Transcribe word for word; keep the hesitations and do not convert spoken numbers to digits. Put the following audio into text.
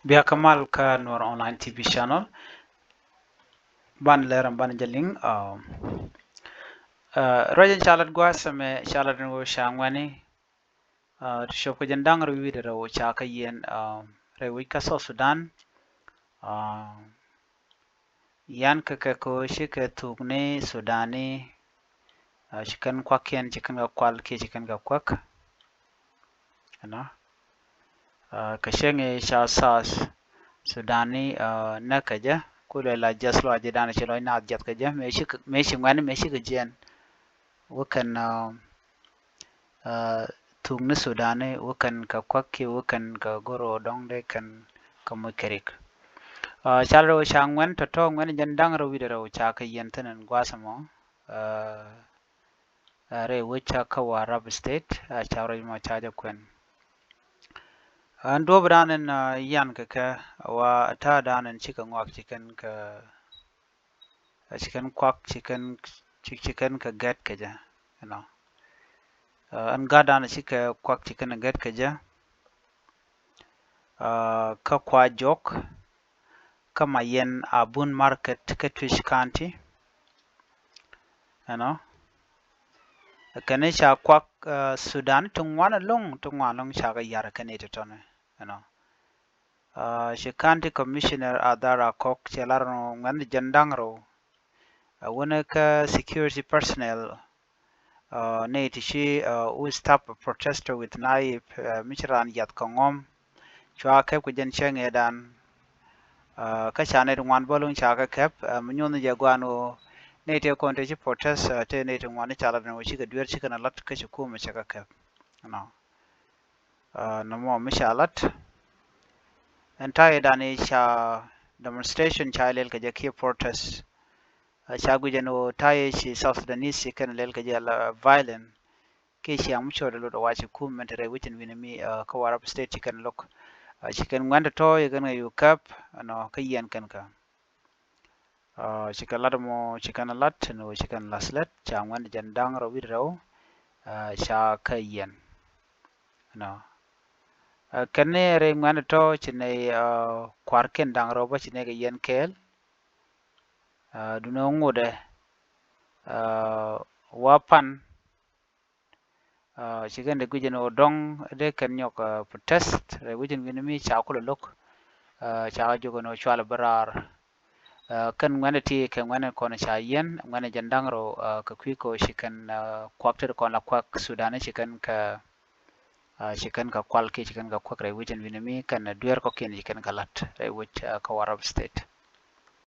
Bia kä mal kä Nuɔr Online T V channel. Ban lɛr ɛn ban jɛ liŋ. Ruac in ca lat gua̱a̱th ɛmɛ ca lat in wä ca ŋuɛni. Ti cop kɛ jɛn da̱ŋ rɛw wi̱i̱dɛ rɛw ca kɛ yiɛn rɛy wec kä South Sudan. Yan kɛ kɛ ko ci kɛ thuk ni Sudani. Ci kɛn kuakiɛn ci kɛn kɛ kual kiɛ ci kɛn kɛ kuäk. Ɛnɔ kɛ cieŋ i̱ ca South Sudani näk kɛ jɛ kulɛ la jiath lɔac ji̱ dan ci lɔc naath jiath kɛ jɛ mëë ci ŋuɛni mëë ci kɛ jiɛn. Wä kɛn thuk ni Sudani wä kɛn kɛ kuäk kiɛ wä kɛn kɛ goro dɔŋ dee kɛn kɛ moc kɛ rik. Cal rɛw ca ŋuɛn tɔ̱tɔ̱ ŋuɛn jɛn da̱ŋ rɛw wi̱cdɛ rɛw ca kɛ yiɛn thi̱n ɛn gua̱a̱th ɛmɔ. Rɛy wec ca kä Warrap State ca rɛy mɔ ca jɛ kuɛn. Ɛn duɔ̱ɔ̱p dan ɛn yan kɛ kɛ wa ta̱a̱ dan ɛn cikɛ ŋuak ci kɛn kɛ ci kɛn kuak ci kɛn ci kɛn kɛ gɛt kɛ jɛ. Ɛnɔ ɛn gat dan cikɛ kuak ci kɛn gɛt kɛ jɛ. Kä Kwajok kä Mayɛn Abun Market kä Twic County. Ɛnɔ kɛn ca kuak Sudan ti ŋuan ɛlɔ̱ŋ ti ŋuan ɛlɔ̱ŋ ca kɛ yar kɛn i̱ ti tɔni. Ɛnɔ ci County Commissioner Adhara Kok cɛ lar nɔ ŋuɛn jɛn da̱ŋ rɛw. Ɛ wunɛ kä security personnel ni ti ci who stop a protester with knife mi ci ran yath kɛ ŋɔm. Cua kɛp kɛ jɛn cäŋ ɛ dan kä ca nɛy ti ŋuan bä luŋ ca kɛ kɛp mi nyuɔnh jɛ guan ɣöö nɛy tëë kɔn tëë ci protest tëë nɛy ti ŋuan ni ca lat ni wä cikɛ dueer cikɛ na lat kä ci kumɛ cɛ kɛ kɛp. Nɔmɔ mi ca lat ɛn ta̱yɛ dan i̱ ca demonstration ca lɛl kɛ jɛ kiɛ protest. Ca guic ɛn ɣöö ta̱yɛ ci South Sudanese ci kɛn lɛl kɛ jɛ la violent. Kiɛ ciaŋ mi cɔɔdɛ lot ɛ wa ci kum mɛn te rɛy wecin wi̱ni mi kä Warrap State ci kɛn lo̱k. Ci kɛn ŋuɛn tɔ̱tɔ̱ ci kɛn kɛ yuk käp ɛnɔ kä yiɛn kɛn kä. Ci kɛ lat mɔ ci kɛn lat ɛn ɣöö ci kɛn lath lät ca ŋuɛn jɛn da̱ŋ rɛw wi̱cdɛ rɛw. Ca kä yiɛn ɛnɔ kɛn ni rɛy ŋuɛn tɔ̱tɔ̱ ci nɛy kua̱rkiɛn da̱ŋ rɛw bä ci nɛy kɛ yiɛn kɛɛl. Dunɛ ŋotdɛ wa pan ci kɛn dee guic ɛn ɣöö dɔ̱ŋ dee kɛn nyɔk protest rɛy wecin wi̱ni mi ca kulɛ lo̱k. Ca kɛ jok ɛn ɣöö cual bä raar. Kɛn ŋuɛn ti kɛ ŋuɛn kɔn ca yiɛn ŋuɛn jɛn da̱ŋ rɛw kɛ kui̱ kɛ ɣöö ci kɛn kuak tet kɔn la kuak Sudan ci kɛn kɛ ci kɛn kɛ kual kiɛ ci kɛn kɛ kuak rɛy wecin wi̱ni mi kɛn dueer kɔkiɛn ci kɛn kɛ lat rɛy wec kä Warrap State.